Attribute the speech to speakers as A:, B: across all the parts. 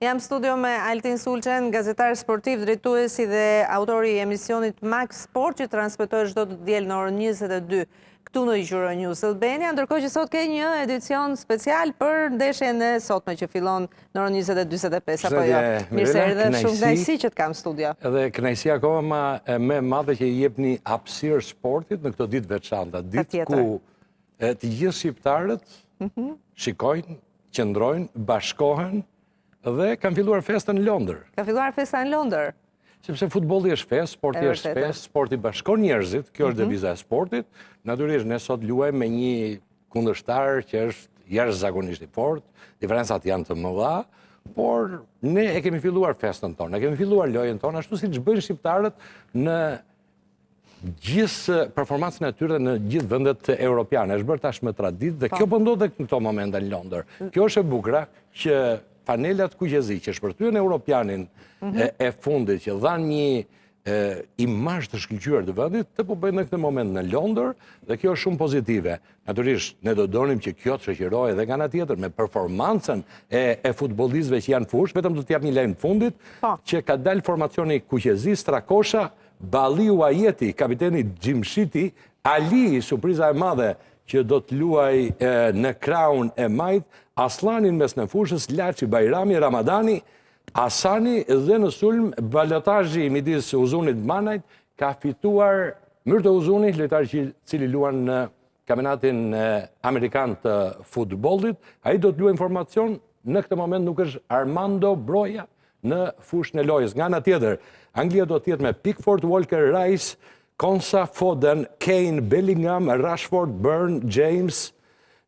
A: Jam studio me Altin Sulçen, gazetar sportiv, drejtuesi dhe autori i emisionit Max Sport që transmetohet çdo të diel në orën 22 këtu në Euronews Albania, ndërkohë që sot ke një edicion special për ndeshjen e sotme që fillon në orën 20:45 apo jo. Mirë se erdhe, shumë kënaqësi që të kam
B: studio. Edhe kënaqësi akoma më e madhe që i jepni hapësirë sportit në këto ditë veçanta, ditë ku të gjithë shqiptarët mhm. shikojnë, qëndrojnë, bashkohen dhe kanë filluar festën në
A: Londër. Ka filluar festa në Londër.
B: Sepse futbolli është festë, sporti është festë, sporti bashkon njerëzit, kjo është mhm. deviza e sportit. Natyrisht ne sot luajmë me një kundërshtar që është jashtëzakonisht i fortë, diferencat janë të mëdha, por ne e kemi filluar festën tonë, e kemi filluar lojën tonë ashtu siç bëjnë shqiptarët në gjithë performancën e tyre në gjithë vendet europiane. Është bërë tashmë traditë dhe po. kjo po ndodh në këto momente në Londër. Mm. Kjo është e bukura që fanelat kuqezi që shpërthyen europianin mhm. e fundit që dhanë një imazh të shkëlqyer të vendit, të po bëjnë në këtë moment në Londër dhe kjo është shumë pozitive. Natyrisht, ne do donim që kjo të shoqërohej edhe nga ana tjetër me performancën e, e futbollistëve që janë në fushë, vetëm do të jap një lajm të fundit, po. që ka dalë formacioni kuqezi, Strakosha, Balliu Ajeti, kapiteni Gjimshiti, Ali, surpriza e madhe që do të luajë në krahun e majtë, Asllani në mesin e fushës, Laçi, Bajrami, Ramadani, Asani dhe në sulm balotazhi midis Uzunit Manajt ka fituar Myrto Uzuni, lojtar i cili luan në kampionatin amerikan të futbollit. Ai do të luajë në formacion, në këtë moment nuk është Armando Broja në fushën e lojës. Nga ana tjetër, Anglia do të jetë me Pickford, Walker, Rice, Konsa, Foden, Kane, Bellingham, Rashford, Burn, James,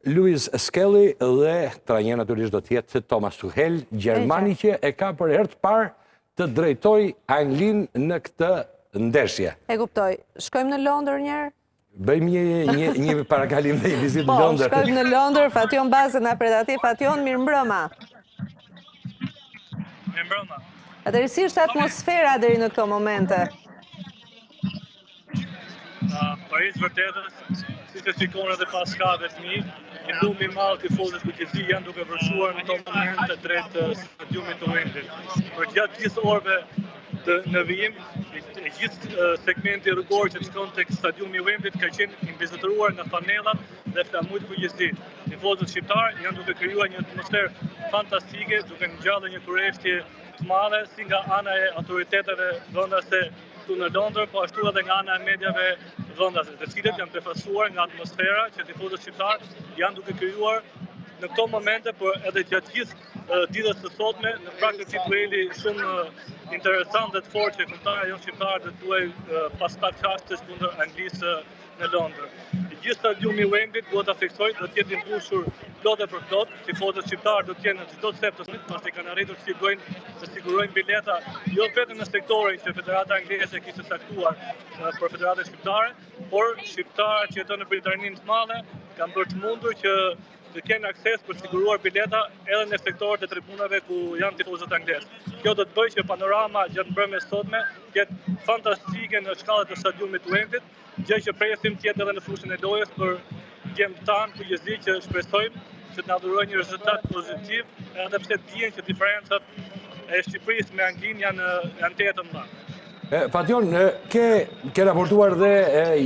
B: Lewis-Skelly dhe trajner natyrisht do të jetë Thomas Tuchel, gjermani që e ka për herë të parë të drejtojë Anglinë në këtë
A: ndeshje. E kuptoj. Shkojmë në Londër
B: njëherë? Bëjmë një, një, një parakalim dhe një vizitë në po,
A: Londër. Po, shkojmë në Londër, Fation Baze na pret atje. Fation, mirëmbrëma.
C: Mirëmbrëma.
A: Atëherë si është atmosfera deri në këto momente?
C: Për hir të vërtetës, siç e shikon edhe pas krahëve të mi, një lumë i madh tifozësh kuqezi janë duke vërshuar në këto momente drejt stadiumit të Wembley. Përgjatë gjithë orëve të në vijim, e gjithë segmenti rrugor që të shkon tek stadiumi i Wembley ka qenë i mbizotëruar nga fanellat dhe flamujt kuqezi. Tifozët shqiptarë janë duke krijuar një atmosferë fantastike, duke ngjallur një kureshtje të madhe si nga ana e autoriteteve vendase këtu në Londër, po ashtu edhe nga ana e mediave vendase, të cilët janë befasuar nga atmosfera që tifozët shqiptarë janë duke krijuar në këto momente, por edhe gjatë gjithë ditës së sotme në prag të këtij dueli shumë interesant dhe të fortë që kombëtarja jonë shqiptare do të luajë pas pak çastesh kundër Anglisë në Londër. I gjithë stadiumi i Wembley duhet ta theksoj, do të jetë i mbushur plot e për plot. Tifozët shqiptarë do të jenë në çdo cep të stadiumit, pasi kanë arritur të sigurojnë të sigurojnë bileta jo vetëm në sektorin që Federata Angleze kishte caktuar për Federatën Shqiptare, por shqiptarët që jetojnë në Britaninë të Madhe kanë bërë të mundur që të kenë akses për të siguruar bileta edhe në sektorët e tribunave ku janë tifozët anglezë. Kjo do të bëjë që panorama gjatë mbrëmjes sotme të jetë fantastike në shkallët e stadiumit të Wembley, gjë që presim të jetë edhe në fushën e lojës për djemtë tanë kuqezi që shpresojmë që të na dhurojnë një rezultat pozitiv, edhe pse dihen që diferencat e Shqipërisë me Anglinë janë janë tejet të mëdha.
B: Fation, ke, ke raportuar dhe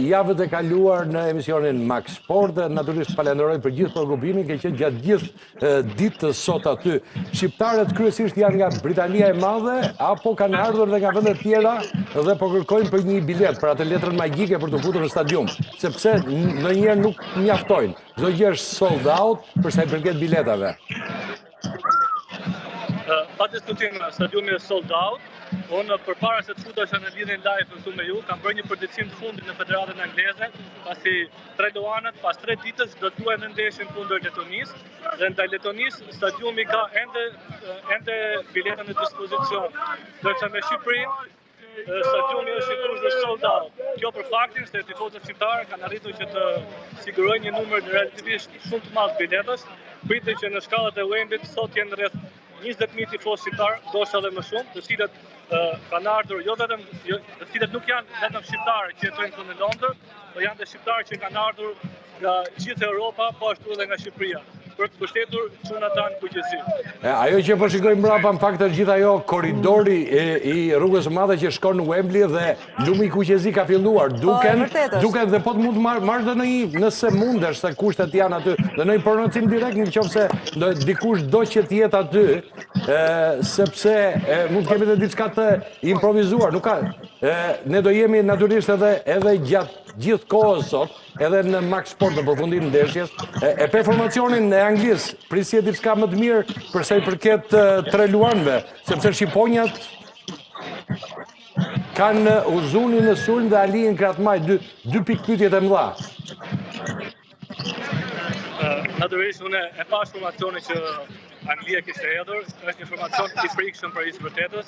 B: javët e kaluar në emisionin Max Sport dhe natyrisht falenderoj për gjithë preokupimin, ke qenë gjatë gjithë ditës sot aty. Shqiptarët kryesisht janë nga Britania e Madhe, apo kanë ardhur dhe nga vende të tjera dhe po kërkojnë për një biletë, për atë letrën magjike për t'u futur në stadium, sepse ndonjëherë nuk mjaftojnë. Çdo gjë është sold out për sa i përket biletave.
C: Pa diskutim, stadiumi është sold out. Unë përpara se të futesha në lidhjen live këtu me ju, kam bërë një përditësim të fundit në Federatën Angleze, pasi tre luanët pas tre ditësh do të luajnë ndeshjen kundër Letonisë dhe ndaj Letonisë stadiumi ka ende ende bileta në dispozicion. Ndërsa me Shqipërinë Stadiumi është i mbushur sold out. Kjo për faktin se tifozët shqiptarë kanë arritur që të sigurojnë një numër relativisht shumë të madh biletash. Pritet që në shkallët e Wembley sot janë rreth 20.000 tifozë shqiptarë, ndoshta edhe më shumë, të cilët kanë ardhur jo vetëm jo, të cilët nuk janë vetëm shqiptarë që jetojnë këtu në Londër, por janë dhe shqiptarë që kanë ardhur nga gjithë Europa, po ashtu edhe nga Shqipëria. për të mbështetur çunat tanë kuqezi.
B: Ajo që po shikoj mbrapa në fakt është gjithë ajo korridori i rrugës së madhe që shkon në Wembley dhe lumi kuqezi ka filluar. Po, duken, duken dhe po të mund të marrë marrë dhe në një, nëse mundesh se kushtet janë aty, dhe në një prononcim direkt në qoftë se do, dikush do që të jetë aty, e, sepse e, mund të kemi dhe diçka të improvizuar. Nuk ka, e, ne do jemi natyrisht edhe, edhe gjatë gjithë kohës sot, Edhe në Max Sport në përfundim ndeshjes, e, e pe formacionin e Anglisë, prisje diçka më të mirë për sa i përket tre luanëve, sepse shqiponjat kanë Uzunin në sulm dhe Alinë krah të majtë, dy, dy pikëpyetjet e mëdha.
C: Natyrisht unë e pashë formacionin që Anglia kishte hedhur, është një formacion i frikshëm për hir të vërtetës.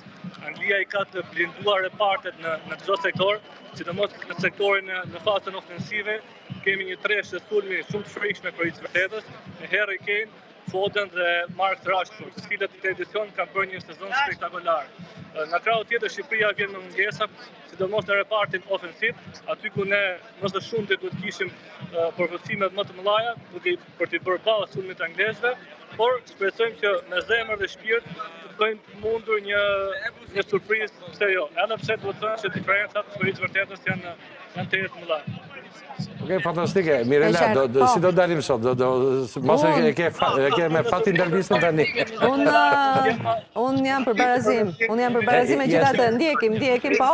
C: Anglia i ka të blinduar repartet në në çdo sektor, sidomos në sektorin në, në fazën ofensive, kemi një treshe sulmi shumë të frikshme për hir të vërtetës, me Harry Kane, Foden dhe Marcus Rashford, të cilët këtë edicion kanë bërë një sezon spektakolar. Nga krahu tjetër Shqipëria vjen me mungesa, sidomos në repartin ofensiv, aty ku ne më së shumti duhet kishim përforcimet më të mëdha, duke për t'i bërë ballë sulmit të anglezëve, por shpresojmë që me zemër dhe shpirt të bëjmë të mundur një një surprizë, pse jo. Edhe pse duhet thënë që diferencat për hir të vërtetës janë janë tejet të mëdha.
B: Okej, fantastike. Mirela, do, do, po. si do dalim sot? Do, do, mos e ke, e ke me fat intervistën tani.
A: Unë unë jam për barazim. Unë jam për barazim megjithatë ndjekim, ndjekim, po.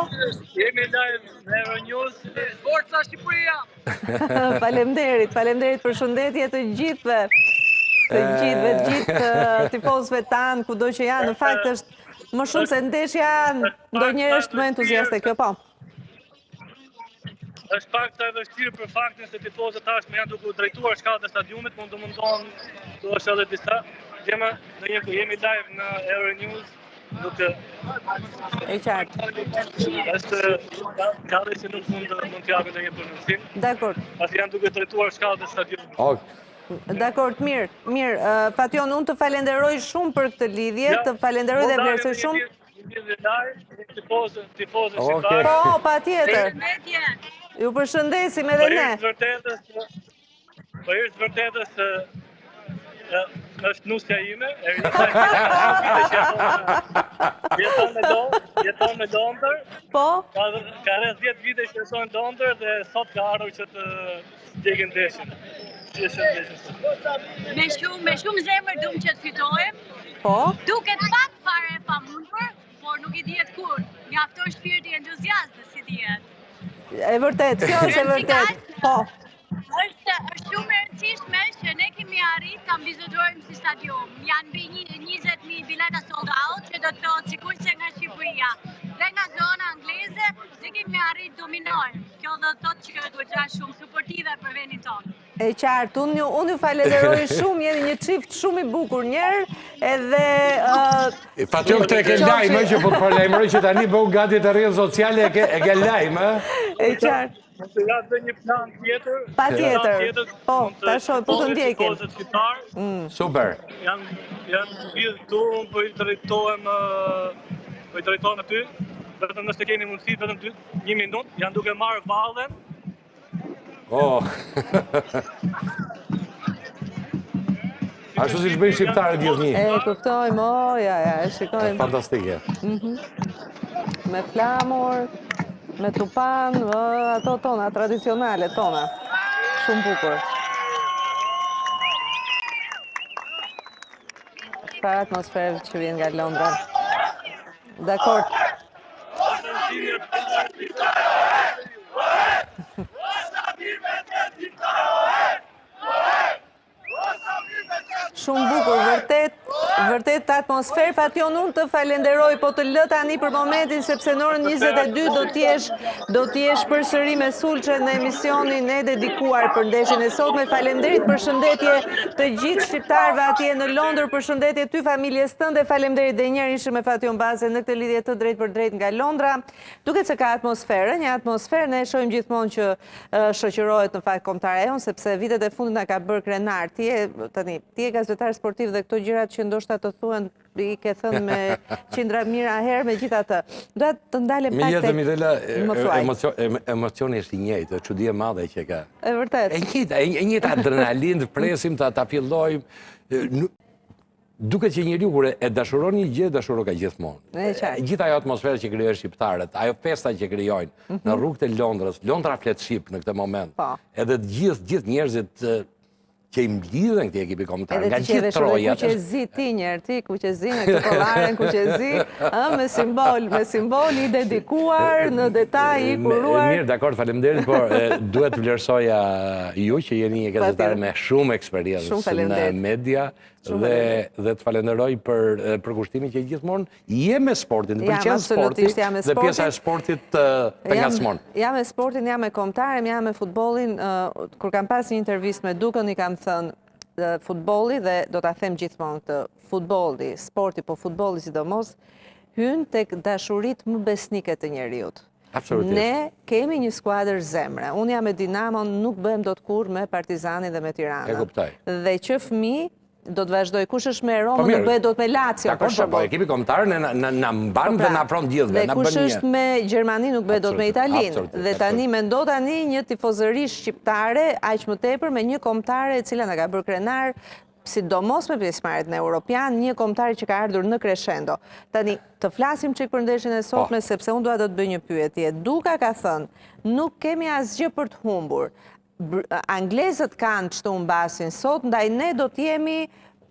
C: Jemi live në Euronews. Forca Shqipëria!
A: Faleminderit, faleminderit përshëndetje të gjithëve. Të gjithëve, të gjithë tifozëve tanë, kudo që janë, në fakt është më shumë se ndeshja, ndonjëherë është më entuziaste kjo, po.
C: Është pak sa e vështirë për faktin se tifozët tashmë janë duke u drejtuar shkallët e stadiumit, mund të mundohem të është edhe disa. Jemi në një jemi live në Euronews, Nuk e
A: E qartë.
C: Është ka dhe që nuk mund të mund të japin ndonjë prononcim.
A: Dakor.
C: Pasi janë duke drejtuar shkallët e stadiumit.
B: Ok.
A: Dakor, mirë, mirë. Fatjon, unë të falenderoj shumë për këtë lidhje, të falenderoj dhe vlerësoj
C: shumë. Tifozë, tifozë shqiptarë.
A: Po, patjetër. Ju përshëndesim edhe ne.
C: Për hir të vërtetës është nusja ime, e jeton në Londër, jeton në Londër.
A: Po.
C: Ka ka rreth 10 vite që jeton në Londër dhe sot ka ardhur që të ndjekë ndeshjen. Si është ndeshja
D: sot? Me shumë, me shumë zemër duam që të fitojmë.
A: Po.
D: Duket pak fare e pamundur, por nuk i dihet kurrë. Mjafton shpirti entuziast, si dihet.
A: E vërtetë, kjo është e vërtetë. Po.
D: Është është shumë e rëndësishme që ne kemi arrit ta mbizotërojmë si stadium. Janë mbi 20.000 bileta sold out, që do të thotë sikurse nga Shqipëria dhe nga zona angleze, ne kemi arrit dominojmë. Kjo do të thotë që është goxha shumë suportive për vendin
A: tonë. E qartë, unë ju, unë ju falenderoj shumë, jeni një çift shumë i bukur njëherë, edhe...
B: Uh, Fatjon këtë e ke lajm, që po të paralajmëroj që tani bëhu gati te rrjetet sociale, e ke, e ke lajm,
A: E qartë.
C: Mund të jap dhe një plan tjetër.
A: Patjetër. Po, ta shoh, po të ndjekim.
B: Mm. Super.
C: Janë janë të gjithë këtu, unë po i drejtohem po i drejtohem aty. Vetëm nëse keni mundësi, vetëm dy, një minutë, janë duke marrë vallen.
B: Oh. Ashtu siç bëjnë shqiptarët gjithnjë.
A: E kuptojmë, o, ja, ja, e shikojmë.
B: Fantastike.
A: Mhm. Me flamur, me tupan, ato tona, tradicionale tona. Shumë bukur. Çfarë atmosferë që vjen nga Londra. Dakord. Shumë bukur, vërtet, vërtet atmosferë, Fatjon, unë të falenderoj, po të lë tani për momentin, sepse në orën 22 do t'jesh, do t'jesh përsëri me Sulçen në emisionin e dedikuar për ndeshjen e sotme. Faleminderit, përshëndetje të gjithë shqiptarëve atje në Londër, përshëndetje ty familjes tënde, faleminderit dhe njëherë ishim me Fatjon Baze në këtë lidhje të drejtpërdrejtë nga Londra. Duket se ka atmosferë, një atmosferë, ne e shohim gjithmonë që shoqërohet në fakt kombëtarja jonë, sepse vitet e fundit na ka bërë krenar. Ti je tani, ti je gazetar sportiv dhe këto gjërat që ndoshta. thjeshta të thuhen i ke thënë me qindra mijëra herë megjithatë. Doja të ndalem pak tek...
B: Mirela, emocioni është i njëjtë, çudi e madhe që ka.
A: E vërtetë.
B: E njëjta, e njëjta adrenalinë të presim, ta, ta fillojmë. Duket që njeriu kur e dashuron një gjë, e dashuron ka gjithmonë.
A: E qartë.
B: Gjithë ajo atmosfera që krijojnë shqiptarët, ajo festa që krijojnë mhm. në rrugët e Londrës, Londra flet shqip në këtë moment.
A: Po.
B: Edhe të gjithë, gjithë njerëzit që i mblidhen këtij ekipi kombëtar,
A: nga
B: gjithë
A: trojat. Edhe kuqezi ti njëherë, ti kuqezi me këtë kollaren kuqezi, ë, me simbol, me simbol i dedikuar në detaj i kuruar.
B: Mirë, dakord, faleminderit, por duhet të vlerësoja ju që jeni një gazetare me shumë eksperiencë në media dhe dhe të falenderoj për përkushtimin që gjithmonë Je me sportin, të pëlqen sporti dhe pjesa e sportit të ngacmon.
A: Jam me sportin, jam me kombëtaren, jam me futbollin. Kur kam pas një intervistë me Dukën, i kam thënë futbolli dhe do ta them gjithmonë këtë, futbolli, sporti, po futbolli sidomos, hyn tek dashuritë më besnike të njeriut.
B: Absolutisht.
A: Ne kemi një skuadër zemre. Unë jam me Dinamon, nuk bëhem dot kurrë me Partizanin dhe me Tiranën.
B: E kuptoj.
A: Dhe që fëmijë do të vazhdoj. Kush është me Romën, po nuk bëhet dot me Lazio, për
B: shembull. Po, ekipi kombëtar ne na na mban po dhe pra, na afron gjithëve,
A: na bën një. Dhe kush është me Gjermaninë, nuk bëhet dot me Italinë. Dhe tani mendo tani një tifozëri shqiptare, aq më tepër me një kombëtare e cila na ka bërë krenar, sidomos me pjesëmarrjet në Europian, një kombëtare që ka ardhur në crescendo. Tani, të flasim çik për ndeshjen e sotme, po. sepse unë dua të të bëj një pyetje. Duka ka thënë, nuk kemi asgjë për të humbur. Anglezët kanë ç'të humbasin sot, ndaj ne do të jemi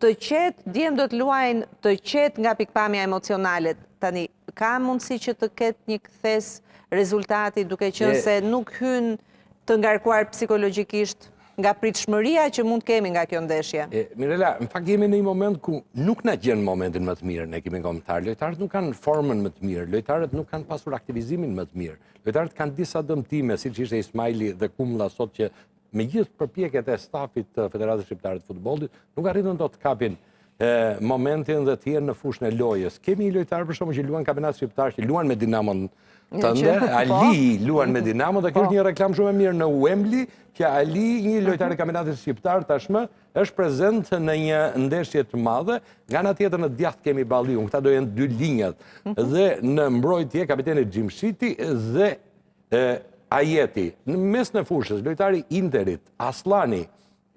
A: të qetë, djemtë do të luajnë të qetë nga pikëpamja emocionale. Tani, ka mundësi që të ketë një kthesë rezultati duke qenë se nuk hyn të ngarkuar psikologjikisht nga pritshmëria që mund të kemi nga kjo
B: ndeshje. Mirela, në fakt jemi në një moment ku nuk na gjen momentin më të mirë në ekipin kombëtar. Lojtarët nuk kanë formën më të mirë, lojtarët nuk kanë pasur aktivizimin më të mirë. Lojtarët kanë disa dëmtime, siç ishte Ismajli dhe Kumlla sot që me gjithë përpjekjet e stafit të Federatës Shqiptare të Futbollit, nuk arritën dot të kapin momentin dhe të jenë në fushën e lojës. Kemi një lojtar për shembull që luan kampionat shqiptar, që luan me Dinamon tënde, po. Ali luan me Dinamon dhe kjo është po. një reklamë shumë e mirë në Wembley, që Ali, një lojtar i kampionatit shqiptar tashmë, është prezent në një ndeshje të madhe, nga ana tjetër në djathtë kemi Balliun, këta do jenë dy linjat, mhm. dhe në mbrojtje kapiteni Gjimshiti dhe Ajeti. Në mesin e fushës, lojtari i Interit, Asllani,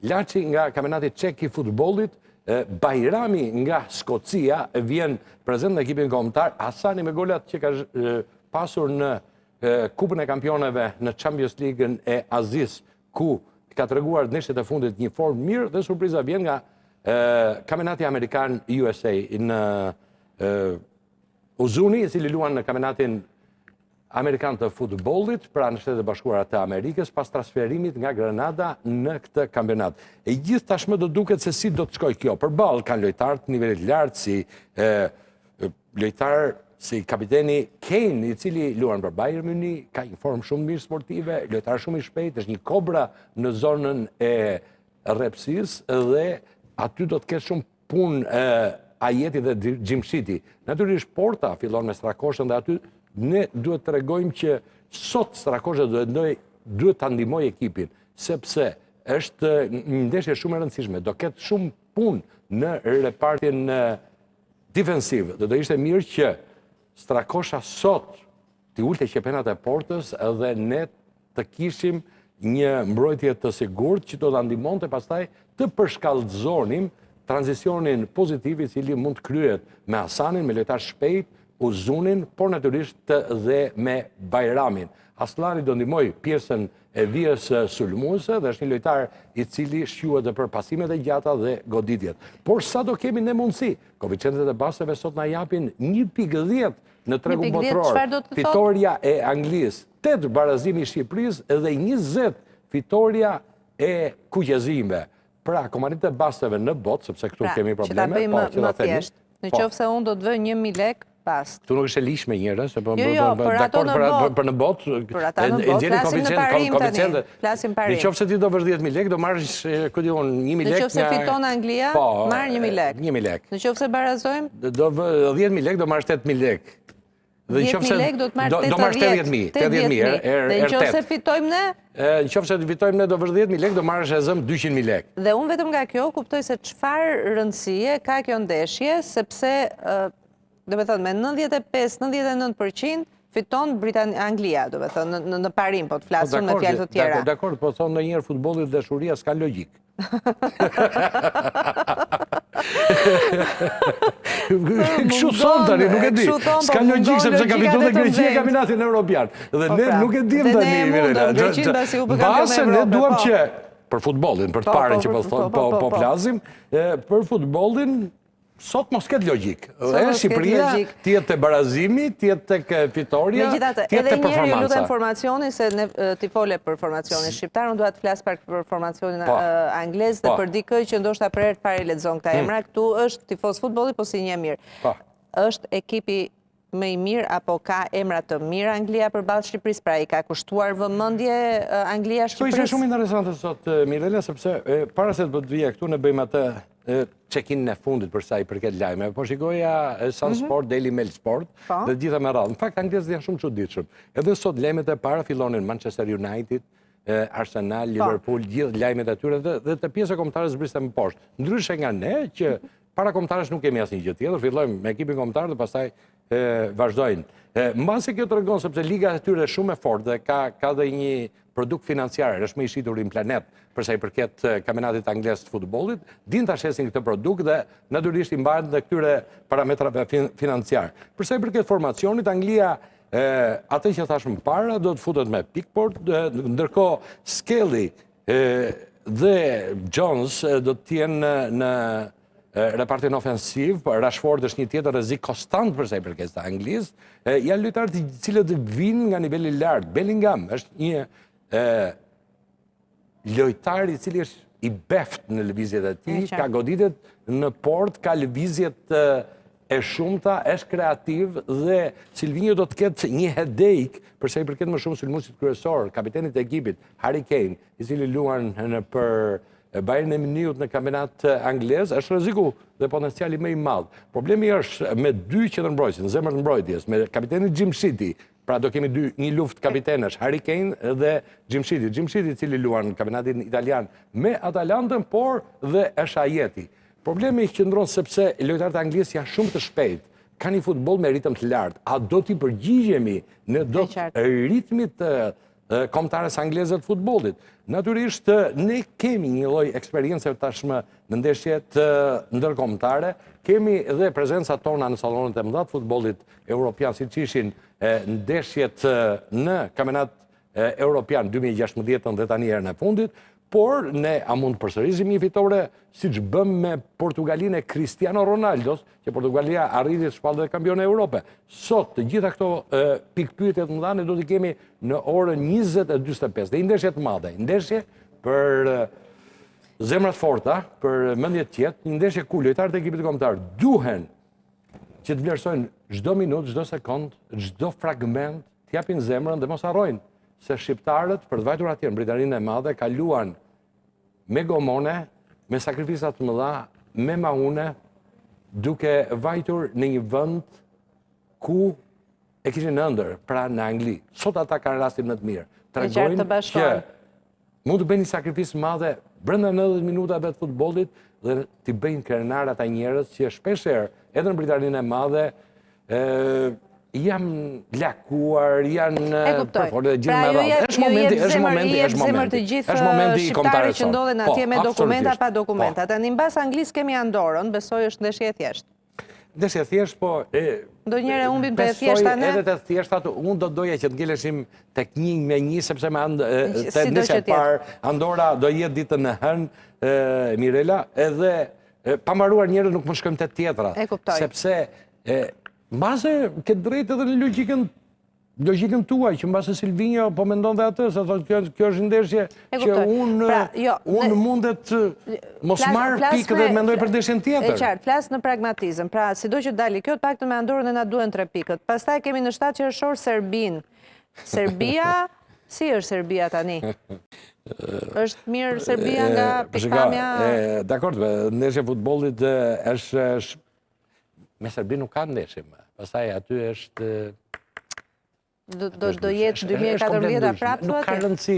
B: Laçi nga kampionati çek i futbollit, Bajrami nga Skocia vjen prezent në ekipin kombëtar, Asani me golat që ka pasur në Kupën e Kampioneve në Champions League-ën e Azisë, ku ka treguar ndeshjet e fundit një formë mirë dhe surpriza vjen nga kampionati amerikan USA në Uzuni, i cili luan në kampionatin amerikan të futbollit, pra në Shtetet e Bashkuara të Amerikës, pas transferimit nga Granada në këtë kampionat. E gjithë tashmë do duket se si do të shkojë kjo. Përballë kanë lojtarë të nivelit lartë si lojtarë si kapiteni Kane, i cili luan për Bayern Munich, ka një formë shumë mirë sportive, lojtar shumë i shpejtë, është një kobra në zonën e rreptësisë dhe aty do të ketë shumë punë Ajeti dhe Gjimshiti. Natyrisht porta fillon me Strakoshën dhe aty ne duhet të tregojmë që sot Strakosha duhet ndoj, duhet ta ndihmojë ekipin, sepse është një ndeshje shumë e rëndësishme, do ketë shumë punë në repartin defensiv dhe do ishte mirë që Strakosha sot t'i ulte qepenat e portës dhe ne të kishim një mbrojtje të sigurt që do ta ndihmonte pastaj të përshkallëzonim tranzicionin pozitiv i cili mund të kryhet me Asanin, me lojtarë shpejt, Uzunin, por natyrisht dhe me Bajramin. Asllani do ndihmojë pjesën e vijës sulmuese dhe është një lojtar i cili shquhet dhe për pasimet e gjata dhe goditjet. Por sa do kemi ne mundësi? Koeficientët e basteve sot na japin 1.10 në tregun botëror. Fitorja e Anglisë, 8 barazimi i Shqipërisë dhe 20 fitorja e kuqezinjve. Pra, kompanitë e basteve në botë, sepse këtu pra, kemi probleme,
A: po, që ta themi. Në po. qoftë se unë do të vë 1000 lekë
B: bast. Këtu nuk është e ligjshme njëherë, se po
A: jo, jo, për ato në botë.
B: Për në botë,
A: për ata në botë, flasim në parim tani. Flasim parim.
B: Në qoftë se ti do vësh 10000 lekë, do marrësh, ku di unë, 1000 lekë.
A: Në qoftë se fiton Anglia, po, marr 1000 lekë.
B: 1000 lekë.
A: Në qoftë se
B: barazojmë? Do vë 10000 lekë, do marrësh 8000 lekë. Dhe në qoftë se
A: 10.000 lekë do të marr
B: do marrësh 80.000, 80.000 herë
A: Dhe në qoftë se fitojmë ne?
B: Në qoftë se fitojmë ne do vësh 10.000 lekë, do marrësh e zëmë 200.000
A: lekë. Dhe unë vetëm nga kjo kuptoj se çfarë rëndësie ka kjo ndeshje, sepse domethënë me 95, 99% fiton Britan Anglia, domethënë në, në parim, po të flasim me fjalë të
B: tjera. Dakord, po thonë ndonjëherë futbolli dhe dashuria s'ka logjikë. Kështu thonë tani, nuk e di. Po S'ka logjikë sepse ka fituar dhe Greqia kampionatin evropian. Dhe po ne pra. nuk e dim tani,
A: Mirela.
B: Mbase ne duam po. që për futbollin, për të po, parën që po thonë, po po flasim, për futbollin Sot mos ketë logjikë. Dhe Shqipëria të jetë te barazimi, të jetë tek fitorja, të jetë te performanca.
A: Edhe një herë ju lutem formacioni, se ti fole për formacionin shqiptar, unë dua të flas pak për formacionin po. anglez dhe po. për dikë që ndoshta për herë të parë lexon këta hmm. emra, këtu është tifoz futbolli, po s'i njeh mirë. Po. Është ekipi më i mirë apo ka emra të mirë Anglia përballë Shqipërisë, pra i ka kushtuar vëmendje Anglia
B: Shqipërisë? Po ishte shumë interesante sot Mirela sepse para se të vija këtu ne bëjmë atë check-in e fundit për sa i përket lajmeve. Po shikoja Sun mhm. Sport, Daily Mail Sport po. dhe të gjitha me radhë. Në fakt anglezët janë shumë çuditshëm. Edhe sot lajmet e para fillonin Manchester United, Arsenal, po. Liverpool, gjithë lajmet e tyre dhe, dhe te pjesa kombëtare zbriste më poshtë. Ndryshe nga ne që Para kombëtares nuk kemi asnjë gjë tjetër, fillojmë me ekipin kombëtar dhe pastaj vazhdojnë. Mbase kjo tregon sepse liga e tyre është shumë e fortë dhe ka ka dhe një produkt financiar, është më i shituri në planet për sa i përket kampionatit anglez të futbollit, dinë ta shesin këtë produkt dhe natyrisht i mbahen dhe këtyre parametrave financiar. Për sa i përket formacionit, Anglia atë që thashë më parë do të futet me Pickford, ndërkohë Skelly Dhe Jones do të jenë në repartin ofensiv, po Rashford është një tjetër rrezik konstant për sa i përket Anglisë. Janë lojtarë të cilët vijnë nga niveli i lartë. Bellingham është një lojtar i cili është i beftë në lëvizjet e tij, ka goditjet në portë, ka lëvizjet e shumta, është kreativ dhe Silvinjo do të ketë një headache për sa i përket më shumë sulmuesit kryesor, kapitenit të ekipit, Harry Kane, i cili luan në për Bayern e Mynihut në kampionat anglez, është rreziku dhe potenciali më i madh. Problemi është me dy qendërmbrojtësit, në zemër të mbrojtjes, me kapitenin Gjimshiti, pra do kemi dy një luftë kapitenësh, Harry Kane dhe Gjimshiti. Gjimshiti i cili luan në kampionatin italian me Atalantën, por dhe është ajeti. Problemi qëndron sepse lojtarët e Anglisë janë shumë të shpejtë, kanë një futboll me ritëm të lartë. A do t'i përgjigjemi ne dot ritmit të kombëtares angleze të futbollit? Natyrisht, ne kemi një lloj eksperience tashmë në ndeshjet ndërkombëtare, kemi dhe prezencat tona në sallonet e mëdha të futbollit europian, siç ishin ndeshjet në kampionat Europian 2016 dhe tani herën e fundit, por ne a mund të përsërisim një fitore siç bëmë me Portugalinë e Cristiano Ronaldos, që Portugalia arriti të shpallet kampione Europe. Sot, të gjitha këto pikëpyetje të mëdha ne do t'i kemi në orën 20:45. Dhe një ndeshje të madhe, një ndeshje për zemra të forta, për mendje të qetë, një ndeshje ku lojtarët e ekipit kombëtar duhen që të vlerësojnë çdo minutë, çdo sekond, çdo fragment, të japin zemrën dhe mos harrojnë se shqiptarët për të vajtur atje në Britaninë e Madhe kaluan me gomone, me sakrifica të mëdha, me maune, duke vajtur në një vend ku e kishin ëndërr, pra në Angli. Sot ata kanë rastin më të mirë. Tregojnë që Mund të bëjnë një sakrificë të madhe brenda 90 minutave të futbollit dhe t'i bëjnë krenar ata njerëz që shpesh herë edhe në Britaninë e Madhe janë lakuar, janë
A: përfolur dhe gjithë pra, me radhë.
B: Është momenti, është momenti, është momenti.
A: Është momenti i kombëtares që ndodhen po, atje me dokumenta pa dokumenta. Po. Tani mbas Anglisë kemi Andorën, besoj është ndeshje e
B: thjeshtë. Ndeshje e thjeshtë, po...
A: Ndonjëherë e humbim të e thjeshta
B: ne? Edhe të thjeshtat, unë do doja që të ngeleshim tek një me një, sepse me te ndeshja e parë, Andora do jetë ditën e hënë, Mirela, edhe pa mbaruar njërën nuk mund shkojmë te tjetra.
A: E kuptoj.
B: Sepse, mbase ke të drejtë edhe në logjikën Logjikën tuaj, që mbase Silvinjo po mendon dhe atë, se thotë kjo, kjo është ndeshje që unë pra, jo, unë mundet mos marr pikë dhe mendoj për ndeshjen tjetër.
A: E qartë, flas në pragmatizëm. Pra, sido që dali kjo, të paktën me Andorën e na duhen tre pikët. Pastaj kemi në 7 qershor Serbinë. Serbia, si është Serbia tani? Është mirë Serbia nga pikëpamja...
B: Dakord, ndeshja e futbollit është me Serbinë nuk ka ndeshje më. Pastaj aty është.
A: Do do jetë 2014 prapë
B: Nuk ka rëndësi.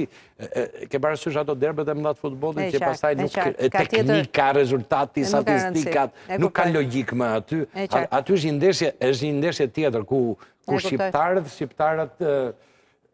B: Ke parasysh ato derbet e mëdha të futbollit që pastaj nuk teknika, rezultati, statistikat, nuk ka logjikë më aty. Aty është një ndeshje, është një ndeshje tjetër ku ku shqiptarët, shqiptarët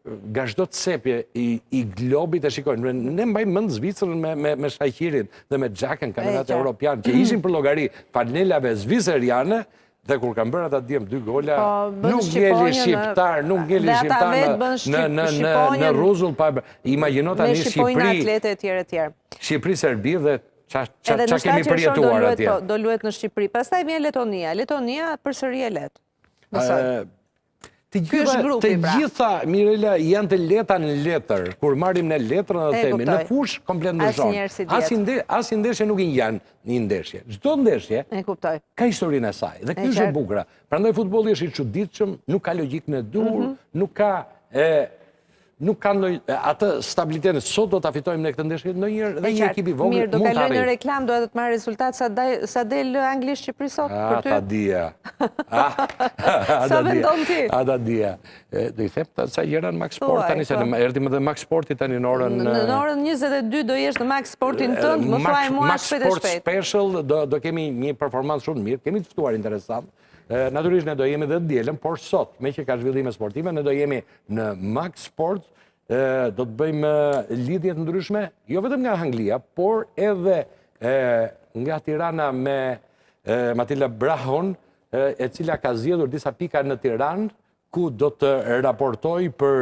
B: nga çdo cep i, i globit e shikojnë. Ne mbajmë mend Zvicrën me, me, me Shaqirin dhe me Xhakën, kampionat europian, që ishin për llogari fanelave zviceriane, dhe kur kanë bërë ata djem dy gola, po, nuk ngeli shqiptar, nuk ngeli shqiptar në, në, në, në, në rruzull, pa, imagjino tani
A: Shqipëri, e tjerë, e tjerë.
B: Shqipëri, Serbi dhe ça, ça, ça kemi përjetuar atje.
A: Po, do luhet në Shqipëri. Pastaj vjen Letonia. Letonia përsëri e lehtë.
B: Besoj. Të gjitha, të pra. gjitha, Mirela, janë të lehta në letër. Kur marrim ne letrën dhe themi, në fushë komplet ndryshon. Asnjë ndeshje nuk i ngjan një ndeshje. Çdo ndeshje ka historinë e saj. Dhe kjo është e bukura. Prandaj futbolli është i çuditshëm, nuk ka logjikën e duhur, mhm. nuk ka nuk ka ndonjë atë stabilitet. Sot do ta fitojmë ne këtë ndeshje ndonjëherë dhe një ekip i vogël
A: mund ta arrijë. Mirë, do kaloj në reklamë, do të marr rezultat sa daj, sa del Angli Shqipëri sot
B: për ty. Ta dija.
A: Sa mendon ti?
B: A ta dija. Do i them ta ca gjëra në Max Sport tani se po. më erdhi më dhe Max Sporti tani në
A: orën në orën 22 do jesh në Max Sportin tënd, më thuaj mua shpejt
B: e shpejt. Max Sport Special do do kemi një performancë shumë të mirë, kemi të ftuar interesant. Natyrisht ne do jemi dhe të dielën, por sot, meqë ka zhvillime sportive, ne do jemi në Max Sport, do të bëjmë lidhje të ndryshme, jo vetëm nga Anglia, por edhe nga Tirana me Matilda Brahon, e cila ka zgjedhur disa pika në Tiranë, ku do të raportojë për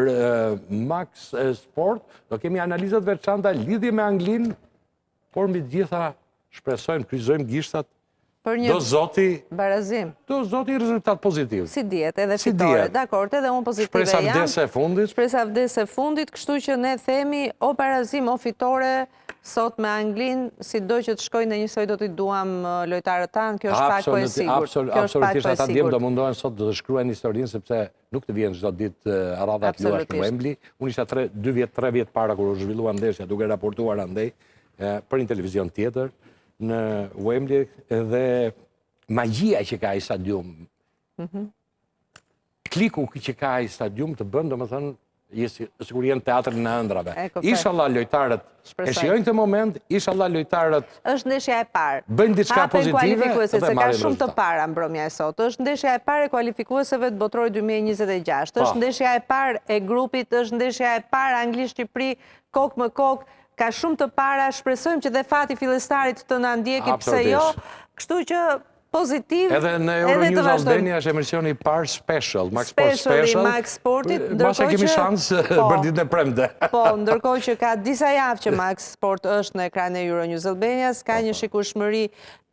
B: Max Sport, do kemi analiza të veçanta lidhje me Anglinë, Por mbi të gjitha shpresojmë, kryqëzojmë gishtat,
A: për një
B: do zoti
A: barazim.
B: Do zoti rezultat pozitiv.
A: Si dihet, edhe si fitore. Dakord, edhe unë pozitive
B: jam. Shpresa vdes e fundit.
A: Shpresa vdes e fundit, kështu që ne themi o barazim o fitore sot me Anglinë, sido që të shkojë ne njësoj do t'i duam lojtarët tanë, kjo është pak po e
B: sigurt. Absolutisht, ata djem do mundohen sot do të shkruajnë historinë sepse Nuk të vjen çdo ditë radha të luash në Wembley. Unë isha 3, 2 vjet, 3 vjet para kur u zhvillua ndeshja duke raportuar andej për një televizion tjetër në Wembley dhe magjia që ka ai stadium. Mm -hmm. Kliku që ka ai stadium të bën, domethënë, je si, sikur je në teatrin e ëndrrave. Ishalla lojtarët e shijojnë këtë moment, ishalla lojtarët
A: Është ndeshja e parë.
B: Bëjnë diçka pozitive
A: dhe se ka shumë të para mbrëmja e sot. Është ndeshja e parë e kualifikueseve të Botërorit 2026. Po. Është ndeshja e parë e grupit, është ndeshja e parë Angli-Shqipëri kokë më kokë. Ka shumë të para, shpresojmë që dhe fati fillestarit të na ndjeki pse jo. Kështu që pozitiv
B: edhe në Euronews Albania është emisioni i parë special, Max Sport Special.
A: Max Sportit,
B: ndërkohë që kemi shans po, për ditën e premte.
A: Po, ndërkohë që ka disa javë që Max Sport është në ekranin e Euronews Albanias, ka po, një po. shikueshmëri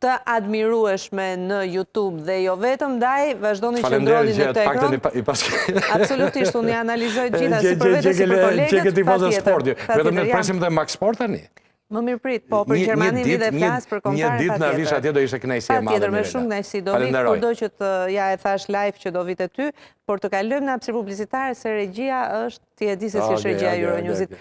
A: të admirueshme në YouTube dhe jo vetëm, ndaj vazhdoni qëndroni në këtë
B: ekran.
A: Absolutisht, unë i analizoj të gjitha si për vete si për kolegët,
B: patjetër. Vetëm ne presim dhe Max Sport tani.
A: Më mirëprit, po, për Gjermaninë vi dhe flas për kombëtaren
B: patjetër. Një ditë na vish atje do ishte kënaqësi e madhe.
A: Patjetër, me shumë kënaqësi do vi, kurdo që të ja e thashë live që do vi te ty, por të kalojmë në hapësirë publicitare se regjia është, ti e di se si është regjia e Euronewsit.